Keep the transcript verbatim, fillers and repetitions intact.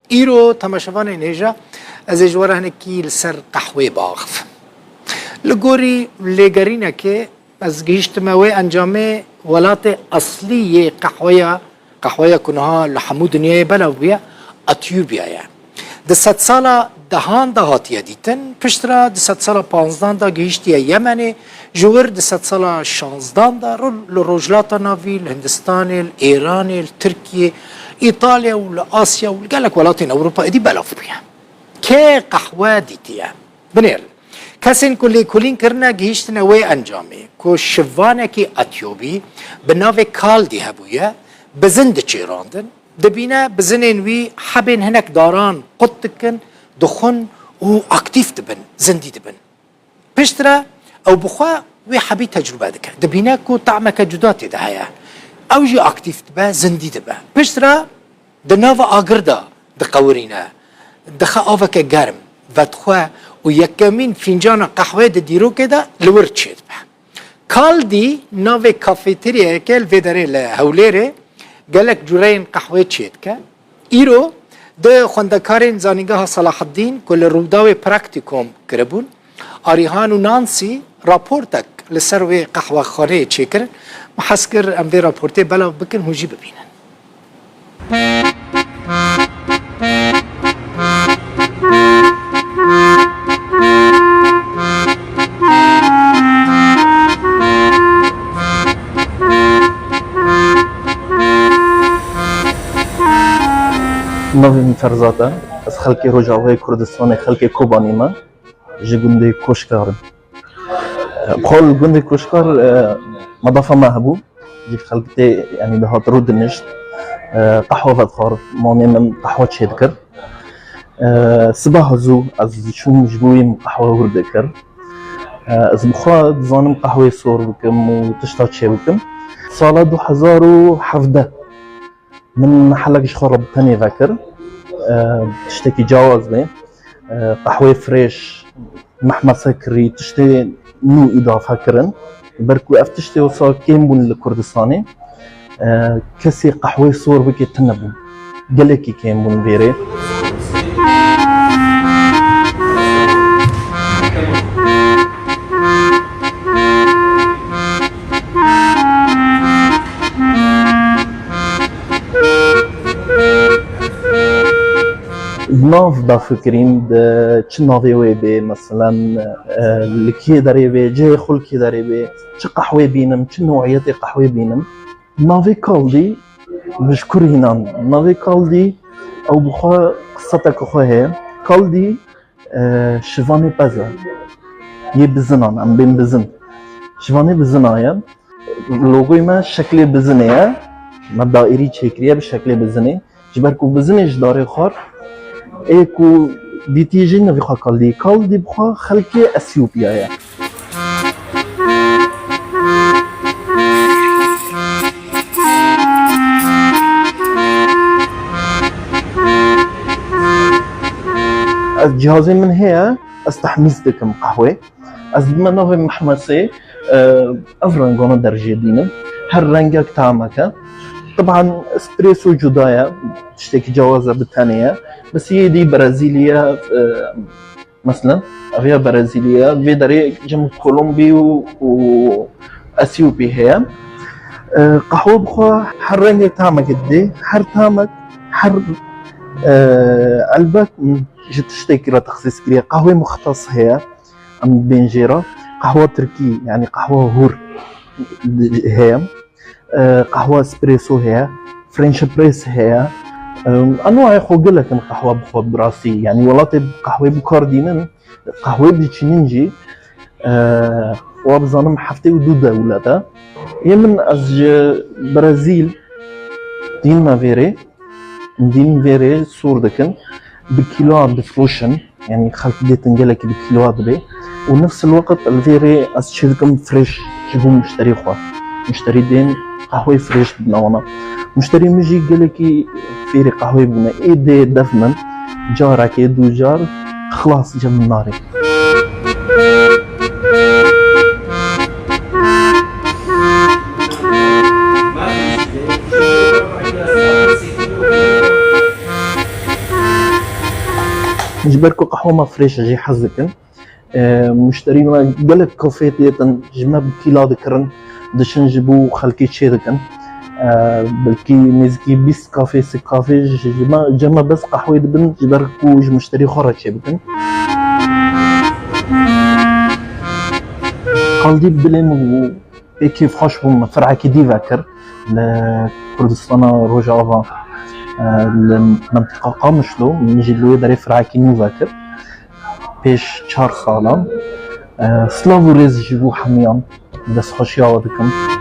Îro temaşevanên hêja, ez ê ji we re hinekî li ser qehwê biaxivim. Li gorî lêgerînekê ez gihîştime wê encamê, welatê eslî yê qehweya, qehweya ku niha li hemû dinyayê belav bûye, Etiyûbya ye. Di sedsala dehan de hatiye dîtin, piştre di sedsala panzdan de gihîştiye Yemenê, ji wir di sedsala şanzdan de ro-, li Rojhilata Navî, li Hindistanê, li Êranê, li Tirkiyê, Îtalya û li Asya û li gelek welatên Ewropa êdî belav bûye. Kê qehwe dîtiye? Binêrin. Kesên ku lêkolîn kirine gihîştine wê encamê ku şivanekî Etiyobî bi navê Kaldî hebûye, bizin diçêrandin. Dibîne bizinên wî hebên hinek daran qut dikin, dixwin û aktîf dibin, zindî dibin. Piştre ew bi xwe wê hebî tecrûbe dike. Dibîne ku tahmeke cuda tê de heye. Ew jî aktîf dibe, zindî dibe. Piştre di nava agir de diqewirîne. Dixe aveke germ, vedixwe û yekemîn fîncana qehweyê di dîrokê de li wir çêdibe. Kaldî navê kafeteryayeke li vê derê li Hewlêrê gelek cureyên qehweyê çêdike. Îro di xwendekarên Zanîngeha Selahaddîn ku li Rûdawê Praktikum kiribûn, Arîhan û Nansî raportek li ser wê qehwexaneyê çêkirin. Min hez kir em vê raportê belav bikin, hûn jî bibînin. Navê min Ferzat e. Ez xelkê Rojavayê Kurdistanê, xelkê Kobanî me. Ji gundê Koşkar im. Xwe li gundê Koşkar, e, medafa me hebû. Ji xelk tê, yanî dihat rûdinişt. E, qehwe vedixwar, mamê min qehwe çêdikir. E, sibeha zû ez diçûm ji bo wî min qehwe hûr dikir. E, ez bi xwe dizanim qehweyê sor bikim û tişta çê bikim. Sala du hezar û hevdeh min mehelek ji xwe re bi tenê vekir. E, tiştekî cawaz bê. E, qehweyê freş, mehmese kirî, tiştê nû îdafe kirin. Ber ku ev tiştê wisa kêm bûn li Kurdistanê. E, kesê qehweyê sor bike tune bûn. Gelekî kêm bûn vêrê. Nav da fikirîn di çi navê wê bê, meselen, e, li kê derê bê, cihê xwe li kê derê bê, çi qehwê bînim, çi newiyetê qehwê bînim. Navê Kaldî bi ji kur hînan. Navê Kaldî ew bi xwe qiseta ku xwe heye. Kaldî, e, şivanê pez e. Yê bizinan, em bên bizin. Şivanê bizina ye. Logoyê me şeklê bizinê ye. Me daîrî çêkiriye bi şeklê bizinê. Ji ber ku bizinê ji darê xwar, ê ku dîtiyê jî navê xwe Kaldî. Kaldî bi xwe xelkê Esiyopya ye. Ez cihazê min heye, ez tehmîz dikim qehwê. Ez dime navê mehmesê, e, ev rengana derjê dînim. Her rengek tamek e. Tiban espresso cuda ye, tiştekî cawaz e bi tenê ye. Bes yê dî Brezîlya, e, Meselen, ev ya Brezîlya, vê derê cem Kolombî û, û Esiyopî heye. E, qehwe bi xwe her rengê tamek didê, her tamek, her, e, elbet ji tiştekî re texsîs kiriye. Qehwê muxtas heye, em bên jê re. Qehwa tirkî, yanî qehwa hûr heye. E, qehwa espresso heye, French press heye. E, enwayê xwe gelek in qehwa bi xwe bi rastî. Yanî welatê qehwê bi kar dînin, qehwê diçînin jî, e, wa bizanim heftê û du dewlet e. Yê min ez ji Brezîl dînme vêrê. Dîn vê rê sor dikin, bi kîloa difiroşin, yanî xelk dêtin gelekî bi kîloa dibê û nefs el weqt li vê rê ez çêdikim freş ji bo muşterî xwe. Muşterî dên qehweyê freş didine wana. Muşterî min jî gelekî fêrî qehweyê bûne. Ê dê dev min, carekê, du car, xilas cem min narê. Ji ber ku qehwa me freş e, jê hez dikin. E, muşterî me gelek kafê dêtin, ji me bi kîla dikirin, diçin ji bo xelkê çê dikin. E, belkî nêzîkî bîst kafê, sî kafê ji, ji me, cem me bes qehwê dibin, ji ber ku ji muşterî xwe re çê bikin. Qaldî bi dilê min bû, pê kêfxweş bûm, min firekî dî vekir li Kurdistana Rojava, e, li mentiqa Qamişlo, min jî li wê derê firekî nû vekir. Pêş çar salan. E, silav û rêz ji bo hemiyan, destxweşiya we dikim.